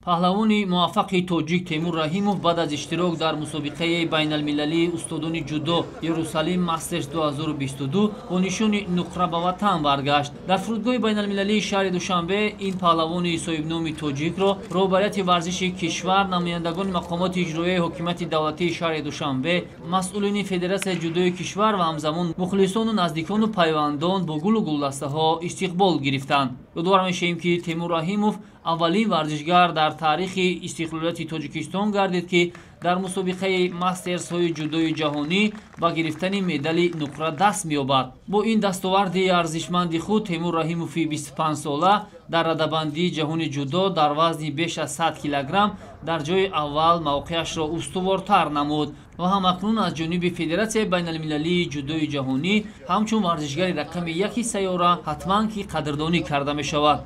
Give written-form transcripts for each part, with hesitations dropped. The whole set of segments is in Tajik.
Паҳлавони муваффақи тоҷик Темур Раҳимов баъд аз иштирок дар мусобиқаи байналмилалии устодони ҷудо Иерусалим Мастерс 2022 бо нишони нуқра ба ватан баргашт. Дар фурудгоҳи байналмилалии шаҳри Душанбе ин паҳлавони соҳибноми тоҷикро роҳбарияти варзиши кишвар, намояндагони мақомоти иҷроияи ҳокимияти давлатии шаҳри Душанбе, масъулини федератсияи ҷудои кишвар ва ҳамзамон мухлисону наздикону пайвандон бо гулу гулдастаҳо истиқбол гирифтанд. Ёдовар мешавем, ки Темур Раҳимов аввалин варзишгар дар таърихи истиқлолияти Тоҷикистон гардид, ки дар мусобиқаи мастерсҳои ҷудои ҷаҳонӣ ба гирифтани медали нуқра даст меёбад. Бо ин дастоварди арзишманди худ Темур Раҳимови 25сола дар радабандии ҷаҳони ҷудо дар вазни беш аз 100 килограмм дар ҷои аввал мавқеашро устуворта намуд ва ҳамакнун аз ҷониби Федератсияи байналмилалии ҷудои ҷаҳонӣ ҳамчун варзишгари рақами яки сайёра ҳатман ки қадрдонӣ карда мешавад.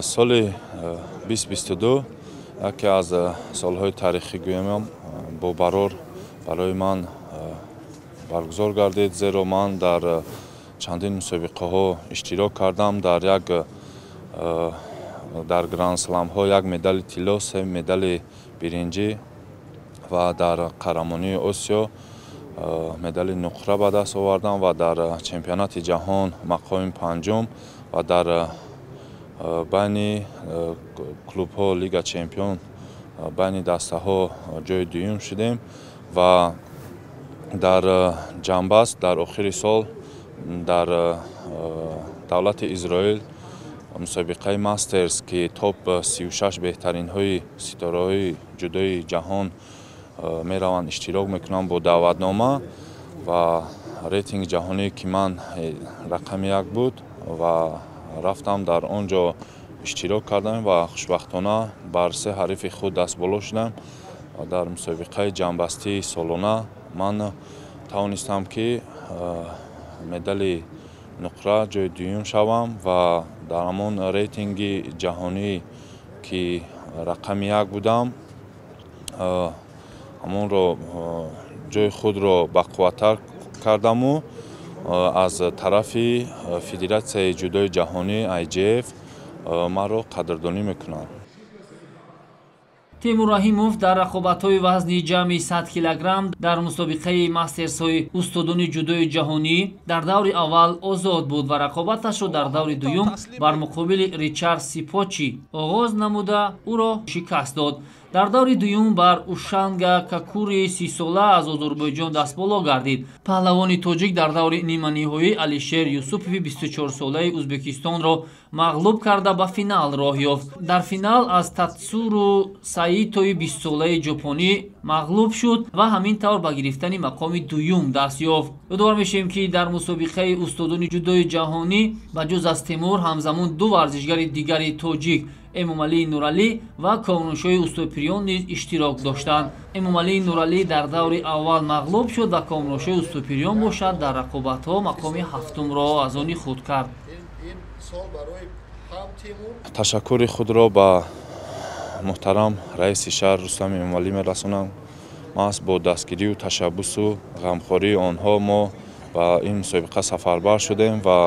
Соли 2022 яке аз солҳои таърихӣ гӯям бо барор барои ман баргузор гардид, зеро ман дар чандин мусобиқаҳо иштирок кардам. Дар гранд-сламҳо як медали тилло, се медали биринҷӣ ва дар қаҳрамонии Осиё медали нуқра ба даст овардам ва дар чемпионати ҷаҳон мақоми панҷум ва дар байни клубҳо Лига чемпион байни дастаҳо ҷои дуюм шудем ва дар ҷамбаст дар охири сол дар давлати Изроил мусобиқаи мастерс, ки топ 36 беҳтаринҳои ситораҳои ҷудои ҷаҳон мераванд, иштирок мекунам бо даъватнома ва рейтинги ҷаҳонӣ, ки ман рақами як буд ва рафтам дар он ҷо иштирок кардам ва хушбахтона бар се ҳарифи худ дастболо шудам ва дар мусобиқаи ҷамбастии солона ман тавонистам, ки медали нуқра ҷои дуюм шавам ва дар ҳамон рейтинги ҷаҳонӣ, ки рақами як будам, ҳамонро ҷои худро бақувваттар кардаму аз тарафи Федератсияи ҷудои ҷаҳонӣ IJF маро қадрдонӣ мекунанд. Темур Раҳимов дар рақобатҳои вазни ҷамъи 100 килограмм дар мусобиқаи мастерсҳои устодони ҷудои ҷаҳонӣ дар даври аввал озод буд ва рақобаташро дар даври дуюм бар муқобили Ричард Сипочи оғоз намуда ӯро шикаст дод. Дар даври дуюм бар Ушанга Какури 30сола аз Озарбойҷон дастболо гардид. Паҳлавони тоҷик дар даври ниманиҳоӣ Алишер Юсупови 24солаи Ӯзбекистонро мағлуб карда ба финал роҳ ёфт. Дар финал аз Татсуру Саитои 20солаи ҷопонӣ мағлуб шуд ва ҳамин тавр ба гирифтани мақоми дуюм даст ёфт. Ёдовар мешавем, ки дар мусобиқаи устодони ҷудои ҷаҳонӣ ба ҷуз аз Темур ҳамзамон ду варзишгари дигари тоҷик Эмомалӣ Нуралӣ ва Комроншоҳи Устопирён низ иштирок доштанд. Эмомалӣ Нуралӣ дар даври аввал мағлуб шуд ва Комроншоҳи Устопирён бошад дар рақобатҳо мақоми ҳафтумро аз они худ кард. Ташаккури худро ба муҳтарам раиси шаҳр Рустами Эмомалӣ мерасонам. Маҳз бо дастгирию ташаббусу ғамхории онҳо мо ба ин мусобиқа сафарбар шудем ва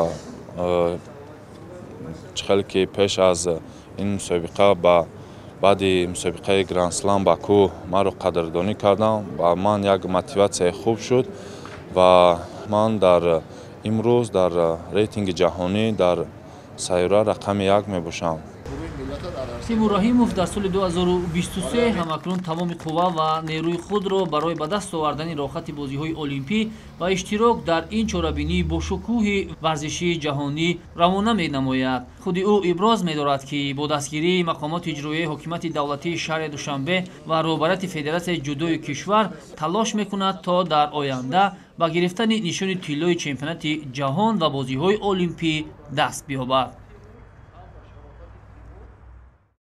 чӣ хеле ки пеш аз ин мусобиқа ба баъди мусобиқаи гранд-слам Баку маро қадрдонӣ кардам ва ман як мотиватсияи хуб шуд ва ман дар имрӯз дар рейтинги ҷаҳонӣ дар сайёра рақами як мебошам. Темур Раҳимов дар соли 2023 ҳамакнун тамоми қувва ва нерӯи худро барои ба даст овардани роҳхати бозиҳои олимпӣ ва иштирок дар ин чорабинии бошукӯҳи варзишии ҷаҳонӣ равона менамояд. Худи ӯ иброз медорад, ки бо дастгирии мақомоти иҷроияи ҳокимияти давлатии шаҳри Душанбе ва роҳбарияти Федератсияи ҷудои кишвар талош мекунад, то дар оянда ба гирифтани нишони тиллои чемпионати ҷаҳон ва бозиҳои олимпӣ даст биёбад.